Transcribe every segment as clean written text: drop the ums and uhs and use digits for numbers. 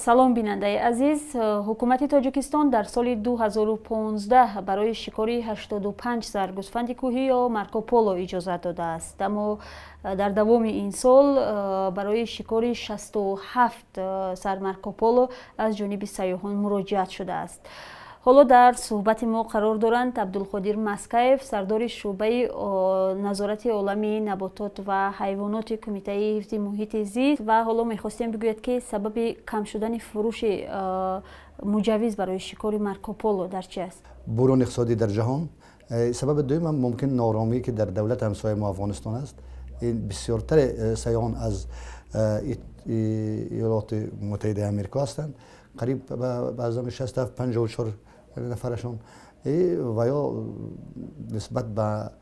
Салом, бинандаи азиз. Ҳукумати Тоҷикистон дар соли 2015 барои шикори 85 сар гӯсфанди кӯҳӣ ё Марко Поло иҷозат додааст, аммо дар давоми ин сол барои шикори 67 сар Марко Поло аз ҷониби сайёҳон муроҷиат шудааст. Ҳоло дар суҳбати мо қарор доранд Абдулқодир Маскаев, сардори шӯъбаи назорати олами наботот ва ҳайвоноти Кумитаи ҳифзи муҳити зист. Ва ҳоло мехостем бигӯяд, ки сабаби кам шудани фурӯши муҷаввиз барои шикори Марко Поло дар чи аст? Буҳрони иқтисодӣ дар ҷаҳон. Сабаби дуюм ҳам мумкин нооромӣ, ки дар давлати ҳамсояи мо Афғонистон аст. Ин бисёртари сайёҳон аз Иёлоти Муттаҳидаи Америко ҳастанд, қариб ба азами 67, 54 нафарашон. Ва ё нисбат ба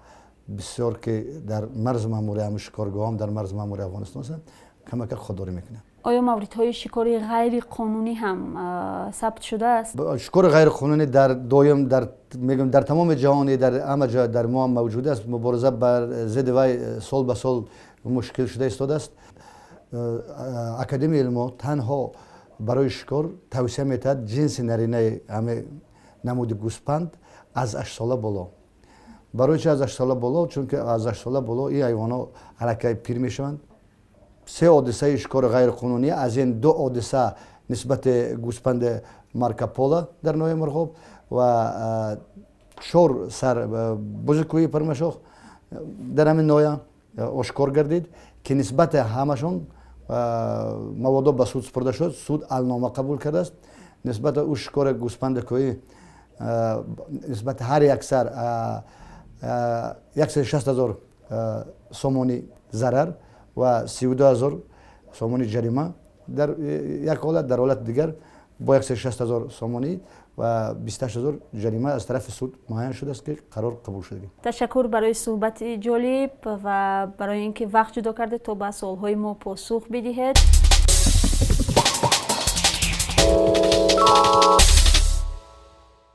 бисёр, ки дар марз маъмури ҳамн шикоргоҳам дар марз маъмури Афғонистон ҳастанд, камака худдорӣ мекунанд. Оё мавридҳои шикори ғайриқонунӣ ҳам сабт шудааст? Шикори ғайриқонунӣ дар доим дар мегӯям, дар тамоми ҷаҳони, дар ҳама ҷой, дар мо ҳам мавҷуд аст. Мубориза бар зидди вай сол ба сол мушкил шуда истодааст. Академияи илмҳо танҳо барои шикор тавсия метиҳад ҷинси наринаи ҳаме намуди гӯспанд аз 8 сола боло. Барои чи аз 8 сола боло? Чунки аз 8 сола боло ин ҳайвонҳо аллакай пир мешаванд. Се ҳодисаи шикори ғайриқонунӣ, аз ин ду ҳодиса нисбати гӯспанди Марко Поло дар ноҳияи Мурғоб ва чор сар бузи кӯҳии пармашох дар ҳамин ноҳия ошкор гардид, ки нисбати ҳамашон маводо ба суд супурда шуд, суд ҳалнома қабул кардааст. Нисбати ӯ шикори гӯспанди кӯҳӣ, нисбати ҳар як сар 160 000 сомонӣ зарар ва 32 000 сомонӣ ҷарима дар як ҳолат, дар ҳолати дигар бо 160 000 сомонӣ ва 28 000 ҷарима аз тарафи суд муайян шудааст, ки қарор қабул шуда. Ташаккур барои суҳбати ҷолиб ва барои ин ки вақт ҷудо кардед, то ба суолҳои мо посух бидиҳед.